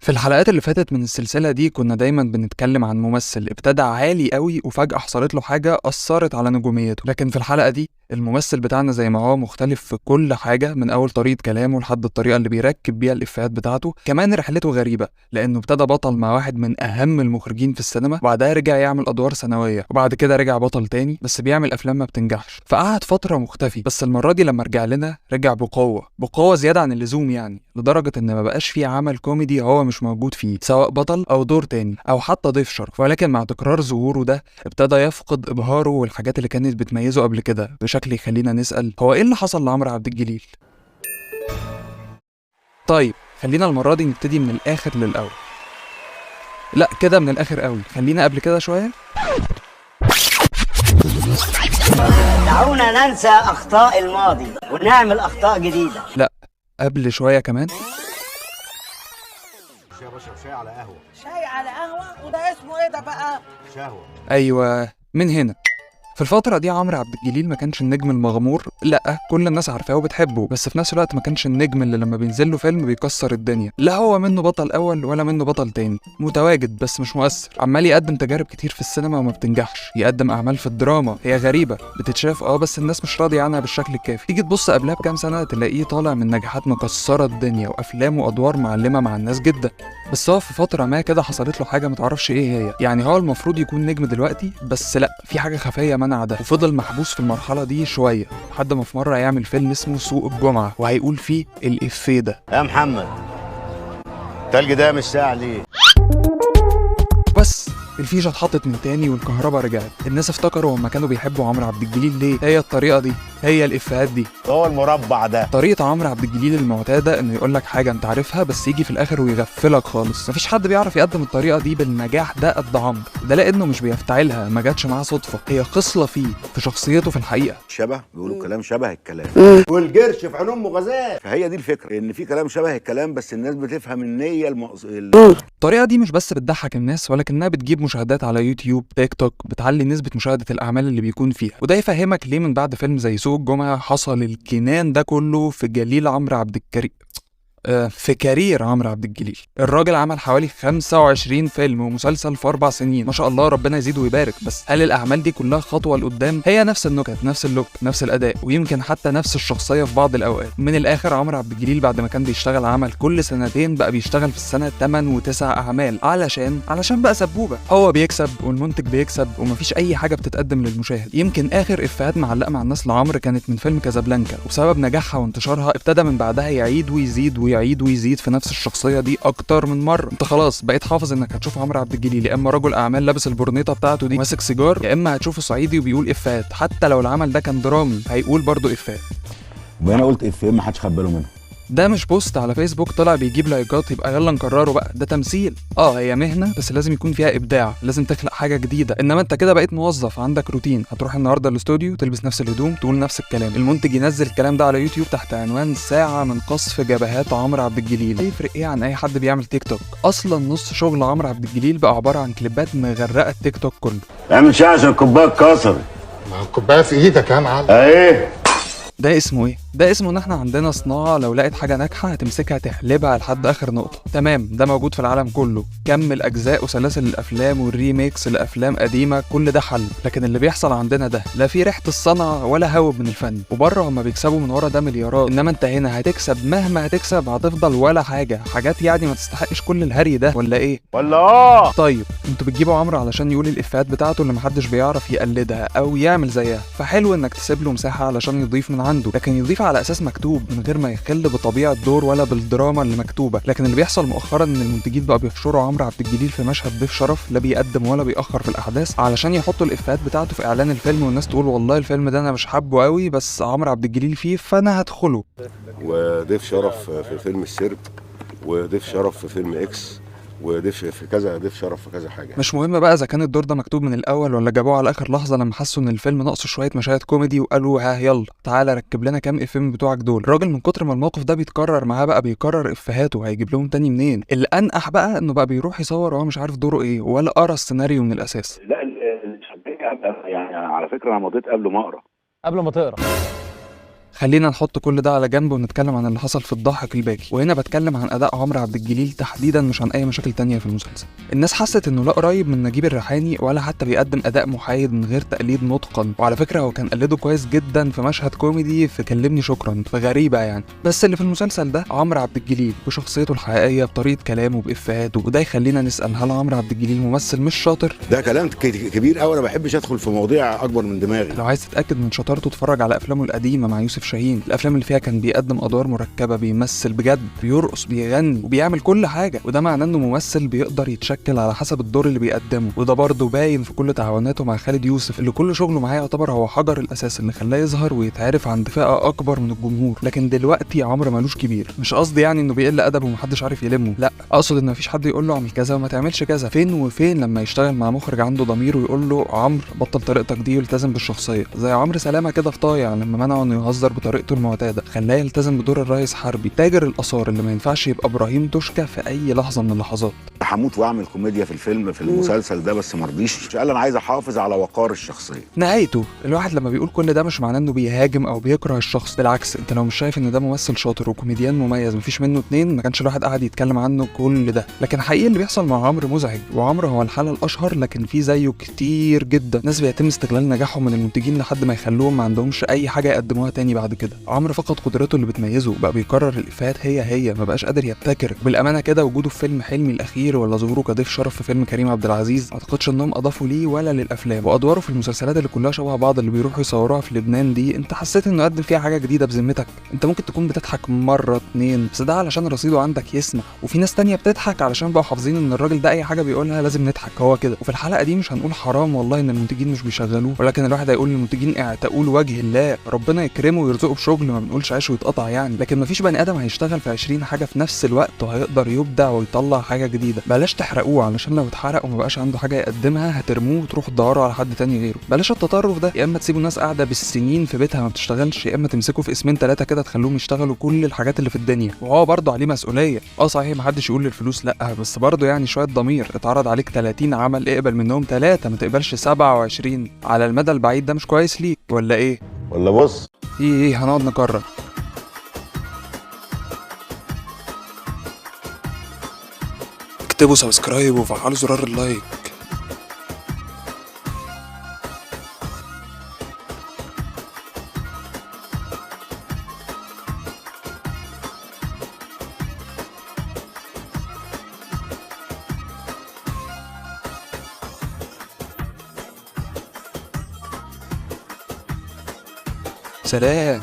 في الحلقات اللي فاتت من السلسلة دي كنا دايما بنتكلم عن ممثل ابتدى عالي قوي وفجأة حصلت له حاجة أثرت على نجوميته، لكن في الحلقة دي الممثل بتاعنا زي ما هو مختلف في كل حاجة، من أول طريقة كلامه لحد الطريقة اللي بيركب بيها الإفيهات بتاعته. كمان رحلته غريبة لأنه ابتدى بطل مع واحد من أهم المخرجين في السينما، وبعدها رجع يعمل أدوار ثانوية، وبعد كده رجع بطل تاني بس بيعمل أفلام ما بتنجحش، فقعد فترة مختفي. بس المرة دي لما رجع لنا رجع بقوة، بقوة زيادة عن اللزوم يعني، لدرجة إن ما بقاش فيه عمل كوميدي هو مش موجود فيه، سواء بطل أو دور تاني أو حتى ضيف شرف. ولكن مع تكرار ظهوره ده ابتدى يفقد إبهاره والحاجات اللي كانت بتميزه قبل كده، بشكل يخلينا نسأل هو ايه اللي حصل لعمرو عبد الجليل؟ طيب خلينا المرة دي نبتدي من الآخر للأول. لا كده من الآخر قوي، خلينا قبل كده شوية. دعونا ننسى أخطاء الماضي ونعمل أخطاء جديدة. لا قبل شوية كمان. يا باشا شاي على قهوة. شاي على قهوة؟ وده اسمه ايه ده بقى؟ شهوة. أيوة من هنا. في الفترة دي عمرو عبد الجليل ما كانش النجم المغمور، لا كل الناس عارفاه وبتحبه، بس في نفس الوقت ما كانش النجم اللي لما بينزل له فيلم بيكسر الدنيا، لا هو منه بطل أول ولا منه بطل تاني، متواجد بس مش مؤثر، عمال يقدم تجارب كتير في السينما وما بتنجحش، يقدم أعمال في الدراما هي غريبة بتتشاف بس الناس مش راضية عنها بالشكل الكافي. تيجي تبص قبلها بكام سنة تلاقيه طالع من نجاحات مكسرة الدنيا وأفلام وأدوار معلمة مع الناس جدا، بس هو في فترة ما كده حصلت له حاجة متعرفش إيه هي، يعني هو المفروض يكون نجم دلوقتي بس لا، في حاجة خفية منع ده، وفضل محبوس في المرحلة دي شوية لحد ما في مرة يعمل فيلم اسمه سوق الجمعة وهيقول فيه الإفيه ده: يا محمد التلج ده مش ساعة ليه؟ بس الفيشة اتحطت من تاني والكهرباء رجعت. الناس افتكروا هما كانوا بيحبوا عمرو عبد الجليل ليه؟ هي الطريقة دي، هي الإفيهات دي، هو المربع ده. طريقة عمرو عبد الجليل المعتادة انه يقول لك حاجة انت عارفها بس يجي في الآخر ويغفلك خالص. مفيش حد بيعرف يقدم الطريقة دي بالنجاح ده قد عمرو، ده لأنه مش بيفتعلها، ما جاتش معاه صدفة، هي خصلة فيه في شخصيته في الحقيقة. شبه بيقولوا كلام شبه الكلام والجرش في عين امه غزال، فهي دي الفكرة، ان في كلام شبه الكلام بس الناس بتفهم النية الطريقة دي مش بس بتضحك الناس ولكنها بتجيب مشاهدات على يوتيوب، تيك توك، بتعلي نسبة مشاهدة الأعمال اللي بيكون فيها. وده يفهمك ليه من بعد فيلم زي سوق الجمعة حصل الجنان ده كله في جليل عمرو عبد الكريم، في career عمرو عبد الجليل. الراجل عمل حوالي 25 فيلم ومسلسل في 4 سنين، ما شاء الله ربنا يزيد ويبارك. بس هل الأعمال دي كلها خطوة لقدام؟ هي نفس النكت، نفس ال look، نفس الأداء، ويمكن حتى نفس الشخصية في بعض الأوقات. من الآخر عمرو عبد الجليل بعد ما كان بيشتغل عمل كل سنتين بقى بيشتغل في السنة 8 و9 أعمال، علشان بقى سبوبة، هو بيكسب والمنتج بيكسب ومفيش أي حاجة بتتقدم للمشاهد. يمكن آخر إفيهات معلقة مع الناس لعمرو كانت من فيلم كازابلانكا، وبسبب نجاحها وانتشارها ابتدى من بعدها يعيد ويزيد ويعيد ويزيد في نفس الشخصية دي اكتر من مرة. انت خلاص بقيت حافظ انك هتشوف عمرو عبد الجليل يا اما رجل اعمال لابس البرنيطه بتاعته دي ماسك سيجار، يا اما هتشوفه صعيدي وبيقول افيهات، حتى لو العمل ده كان درامي هيقول برضه افيهات. وانا قلت افيه ما حدش خد باله منه. ده مش post على فيسبوك طلع بيجيب لايكات يبقى يلا نكرره بقى، ده تمثيل. هي مهنة بس لازم يكون فيها ابداع، لازم تخلق حاجة جديدة. انما انت كده بقيت موظف، عندك روتين، هتروح النهارده الاستوديو تلبس نفس الهدوم، تقول نفس الكلام، المنتج ينزل الكلام ده على يوتيوب تحت عنوان ساعة من قصف جبهات عمرو عبد الجليل. يفرق ايه عن اي حد بيعمل تيك توك؟ اصلا نص شغل عمرو عبد الجليل بقى عبارة عن كليبات مغرقة التيك توك كله. اعمل شاي عشان الكوباية اتكسرت. ما الكوباية في ايدك يا معلم. ايه ده اسمه ايه؟ ده اسمه ان احنا عندنا صناعة لو لقت حاجة ناجحة هتمسكها تحلبها لحد اخر نقطة. تمام، ده موجود في العالم كله، كم الاجزاء وسلاسل الافلام وال remakes لافلام قديمة، كل ده حل. لكن اللي بيحصل عندنا ده لا في ريحة الصنعة ولا هوب من الفن، وبره هما بيكسبوا من ورا ده مليارات، انما انت هنا هتكسب مهما هتكسب هتفضل ولا حاجة، حاجات يعني ما تستحقش كل الهري ده، ولا ايه؟ ولا طيب انتوا بتجيبوا عمرو علشان يقول الافيهات بتاعته اللي محدش بيعرف يقلدها او يعمل زيها، فحلو انك تسيب له مساحة علشان يضيف من عنده، لكن يضيف على اساس مكتوب من غير ما يخل بطبيعة دور ولا بالدراما اللي مكتوبة. لكن اللي بيحصل مؤخرا ان المنتجين بقى بيحشروا عمرو عبد الجليل في مشهد ضيف شرف لا بيقدم ولا بيأخر في الاحداث علشان يحطوا الافيهات بتاعته في اعلان الفيلم، والناس تقول والله الفيلم ده انا مش حابة قوي بس عمرو عبد الجليل فيه فانا هدخله. وضيف شرف في فيلم السرب، وضيف شرف في فيلم اكس، وضيف في كذا، ضيف شرف في كذا حاجة. مش مهم بقى اذا كان الدور ده مكتوب من الاول ولا جابوه على اخر لحظة لما حسوا ان الفيلم ناقصه شوية مشاهد كوميدي وقالوا ها يلا تعالى ركب لنا كام افيه بتوعك دول. الراجل من كتر ما الموقف ده بيتكرر معاه بقى بيكرر افيهاته، هيجيب لهم تاني منين؟ اللي انقح بقى انه بقى بيروح يصور وهو مش عارف دوره ايه ولا قرا السيناريو من الاساس. لا يعني على فكرة انا مضيت قبل ما اقرا. قبل ما تقرا. خلينا نحط كل ده على جنب ونتكلم عن اللي حصل في الضاحك الباكي، وهنا بتكلم عن اداء عمرو عبد الجليل تحديدا، مش عن اي مشاكل تانية في المسلسل. الناس حست انه لا قريب من نجيب الريحاني ولا حتى بيقدم اداء محايد من غير تقليد متقن، وعلى فكرة هو كان قلده كويس جدا في مشهد كوميدي في كلمني شكرا، فغريبه يعني. بس اللي في المسلسل ده عمرو عبد الجليل بشخصيته الحقيقية، بطريقة كلامه، بافيهاته، وده يخلينا نسال هل عمرو عبد الجليل ممثل مش شاطر؟ ده كلام كبير قوي، انا ما بحبش ادخل في مواضيع اكبر من دماغي. لو عايز تتاكد من شطارته اتفرج على افلامه القديمة مع يوسف شاهين، الافلام اللي فيها كان بيقدم ادوار مركبة، بيمثل بجد، بيرقص، بيغني، وبيعمل كل حاجة، وده معناه انه ممثل بيقدر يتشكل على حسب الدور اللي بيقدمه، وده برضه باين في كل تعاوناته مع خالد يوسف اللي كل شغله معاه يعتبر هو حجر الاساس اللي خلاه يظهر ويتعرف عند فئة اكبر من الجمهور. لكن دلوقتي عمرو مالوش كبير، مش قصدي يعني انه بيقل ادبه ومحدش عارف يلمه، لا اقصد ان مفيش حد يقول له اعمل كذا وما تعملش كذا. فين وفين لما يشتغل مع مخرج عنده ضمير ويقول له عمرو بطل طريقتك دي والتزم بالشخصية، زي عمرو سلامه كده في طايع لما منعه انه يهزر بطريقته المعتادة، خلاه يلتزم بدور الرئيس حربي تاجر الاثار اللي ما ينفعش يبقى ابراهيم توشكا في اي لحظة من اللحظات. هموت واعمل كوميديا في الفيلم في المسلسل ده، بس ما رضيش، قال انا عايز احافظ على وقار الشخصية. نهايته الواحد لما بيقول كل ده مش معناه انه بيهاجم او بيكره الشخص، بالعكس انت لو مش شايف ان ده ممثل شاطر وكوميديان مميز مفيش منه اتنين ما كانش الواحد قاعد يتكلم عنه كل ده. لكن حقيقي اللي بيحصل مع عمرو مزعج، وعمرو هو الحالة الاشهر، لكن في زيه كتير جدا، ناس بيتم استغلال نجاحهم من المنتجين لحد ما يخلوهم ما عندهمش اي حاجة يقدموها تاني بعد كده. عمرو فقد قدرته اللي بتميزه، بقى بيكرر الافيهات هي، ما بقاش قادر يبتكر. بالامانة كده وجوده في فيلم حلمي الاخير ولا ظهوره كضيف شرف في فيلم كريم عبد العزيز ما اعتقدش انهم اضافوا ليه ولا للافلام. وادواره في المسلسلات اللي كلها شبه بعض اللي بيروحوا يصوروها في لبنان دي، انت حسيت انه قدم فيها حاجة جديدة بذمتك؟ انت ممكن تكون بتضحك مرة اتنين بس ده علشان رصيده عندك يسمح، وفي ناس تانية بتضحك علشان بقوا حافظين ان الراجل ده اي حاجة بيقولها لازم نضحك، هو كده. وفي الحلقة دي مش هنقول حرام والله ان المنتجين مش بيشغلوه، ولكن الواحد هيقول للمنتجين اعتقوا وجه الله، ربنا يكرمه ويرزقه بشغل، ما بنقولش عيش ويتقطع يعني، لكن مفيش بني ادم هيشتغل في 20 حاجة في نفس الوقت وهيقدر يبدع ويطلع حاجة جديدة. بلاش تحرقوه علشان لو اتحرق وما بقاش عنده حاجة يقدمها هترموه وتروحوا تدوروا على حد تاني غيره. بلاش التطرف ده، يا اما تسيبوا الناس قاعدة بالسنين في بيتها ما بتشتغلش، يا اما تمسكوا في اسمين ثلاثة كده تخلوهم يشتغلوا كل الحاجات اللي في الدنيا، وهو برضه عليه مسؤولية. صحيح محدش يقول للفلوس لا، بس برضه يعني شوية ضمير. اتعرض عليك 30 عمل اقبل منهم 3، ما تقبلش 27. على المدى البعيد ده مش كويس ليك ولا ايه؟ ولا بص ايه هنقعد نكرر. اكتبوا subscribe وفعلوا زرار ال like. سلام.